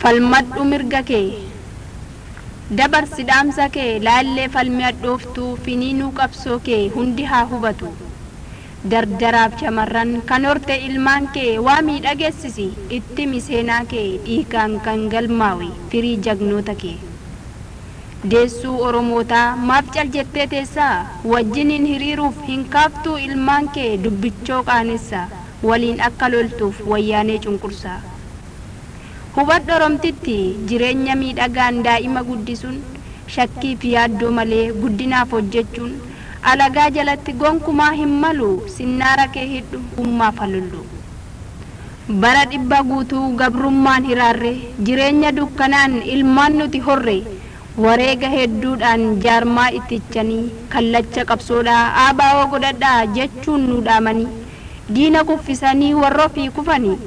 Falmadhu mirga kee. Dabarsi dhaamsa kee laallee falmi hadhooftuu finiinuu qabsoo kee hundi haa hubatu. Dardaraaf shamarran kan horte ilmaan kee waa miidhageessisi itti miseenaa kee dhiigaan kan galmaawe firii jagnoota kee. Deessuu Oromootaa maaf cal jettee teessaa wajjiniin hiriiruuf hin kaaftuu ilmaan kee dubbichoo qaanessa waliin akka loltuuf wayyaanee cunqursaa. Hubadhu Oromtitti jireenya miidhagaan daa'ima guddisuun shakkii fi yaaddoo malee guddinaaf hojjechuun alagaa jalatti gonkumaa hin malu sinnaara kee hidhu ummaaf halullu. Bara dhibba guutuu gabrummaan hiraarre jireenya dukkanaan ilmaan nuti horre wareega hedduudhaan jaarmaa ittichanii kallacha qabsoodhaa aabaawoo godhadhaa jechuun nu dhaamanii diina kuffisanii warra ofii kufanii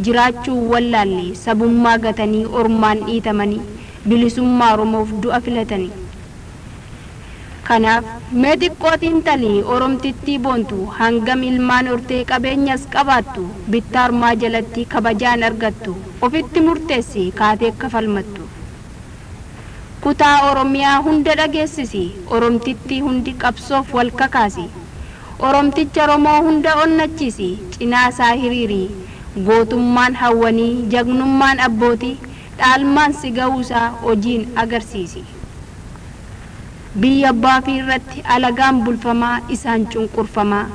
jiraachuu wallaalle sabummaa gatanii ormaan dhiitamanii bilisummaa Oromoof du'a filatanii. Kanaaf mee xiqqootiin talii Oromtittii boontu hangam ilmaan hortee qabeenyas qabaattu bittaa ormaa jalatti kabajaan argattu ofitti murteessi kaatee akka falmattu. Kutaa Oromiyaa hunda dhageessisi Oromtittii hundi qabsoof wal kakaasi Oromticha Oromoo hunda onnachiisi cinaa isaa hiriiri gootummaan hawwanii jagnummaan abbootii dhaalmaan si ga'uusaa hojiin agarsiisi. Biyya abbaa ofii irratti alagaan bulfamaa isaan cunqurfamaa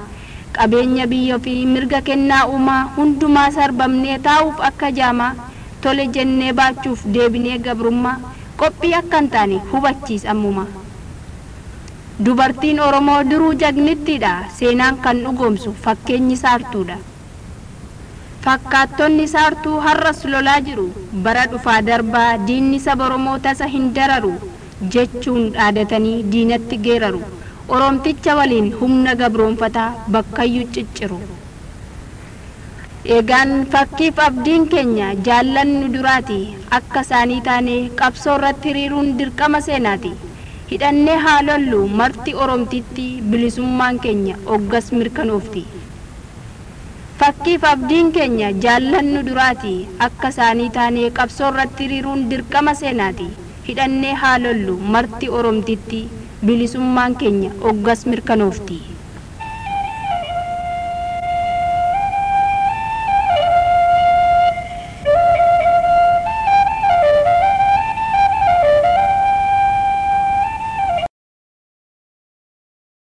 qabeenya biyya ofii mirga kennaa uumaa hundumaa sarbamnee taa'uuf akka jaamaa tole jennee baachuuf deebinee gabrummaa qophii akka hin taane hubachiis ammuma. Dubartiin Oromoo duruu jagnittiidha seenaan kan dhugoomsu fakkeenyi saartuudha. Fakkaattonni saartuu har'as lolaa jiru bara dhufaa darbaa diinni saba Oromoo tasa hin dararu jechuun dhaadatanii diinatti geeraru Oromticha waliin humna gabroonfataa bakkayyuu cicciru. Egaan fakkiif abdiin keenya jaallannu duraati akka isaanii taanee qabsoo irratti hiriiruun dirqama seenaati. Hidhannee haa lollu marti Oromtitti bilisummaan keenya oggas mirkanoofti. Fakkiif abdiin keenya jaallannu duraati akka isaanii taanee qabsoo irratti hiriiruun dirqama seenaati. Hidhannee haa lollu marti Oromtitti bilisummaan keenya oggas mirkanoofti.